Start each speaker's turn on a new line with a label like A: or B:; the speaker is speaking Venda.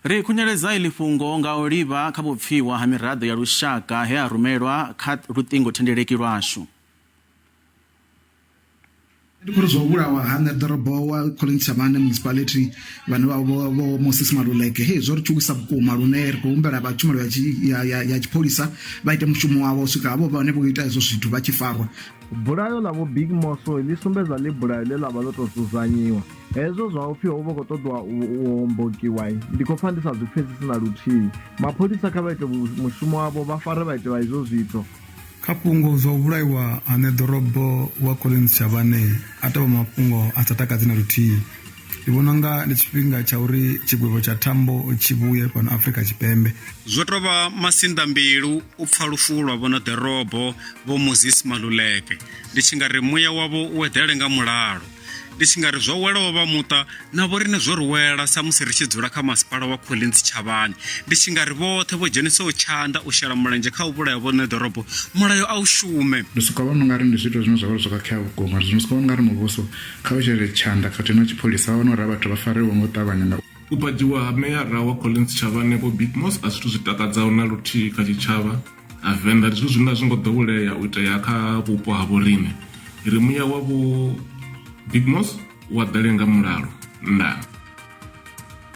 A: Ri khunyeledza iḽi fhungo nga u livha kha vhupfiwa ha miraḓo ya lushaka he a rumelwa kha luṱingothendeleki lwashu.
B: Ndi khou ri zwa u vhulawa ha ṋeḓorobo wa Collins Chabane Municipality vhane vha vho vho Moses Maluleke hei zwo ri tshuwisa vhukuma lune ri khou humbela vha tshumelo ya ya, ya, ya tshipholisa vha ite mushumo wavho u swika havho vhane vho ita hezwo zwithu vha tshi farwa.
C: Bulayo ḽa Vho Big Moso ḽi sumbedza ḽi bulayo ḽe ḽa vha ḽo tou dzudzanyiwa. Hezwo zwa u pfi ho vha khou ṱoḓwa u hombokiwa ndi khou pfa ndi sa zwi pfesesi na luthihi. Mapholisa kha vha ite mushumo wavho vha fare vhaiti vha izwo zwiito.
D: Kha fhungo zwa u vhulaiwa ha ṋeḓorobo wa Collins Chabane a tou vha mafhungo a sa takadzi na luthihi. Ndi vhona unga ndi tshifhinga tsha uri tshigwevho tsha thambo tshi vhuye fhano Afrika Tshipembe.
E: Zwo tou vha masinḓambilu u pfa lufu lwa vho ṋeḓorobo Vho Moses Maluleke. Ndi tshi nga ri muya wavho u eḓele nga mulalo. Ndi tshi nga ri zwo welaho vha muṱa na vhoriṋe zwo ri wela sa musi ri tshi dzula kha masipala wa Collins Chavhani. Ndi tshi nga ri vhoṱhe vho dzhenisaho tshanḓa u shela mulenzhe kha u vhulaya vho ṋeḓorobo mulayo a u shume.
B: Ndi sokou vhona ungari ndi zwithu zwine zwa vha uri zwo khakhea vhukuma. Zwino ndi sokou vhona ungari muvhuso kha u shele tshanḓa khathihi na tshipholisa vha vhone uri havha vhathu vha fariwe nga u ṱavhanya nga
F: U badzhiwa ha meyara wa Collins Chabane Vho Big Moss a zwithu zwi takadzaho na luthihi kha tshitshavha. Ha Venḓa ndi zwithu zwine a zwi ngo ḓowelea u itea kha vhupo ha vhoriṋe. Ri muya wa Vho Big Moss u a ḓale nga mulalo. Ndaa.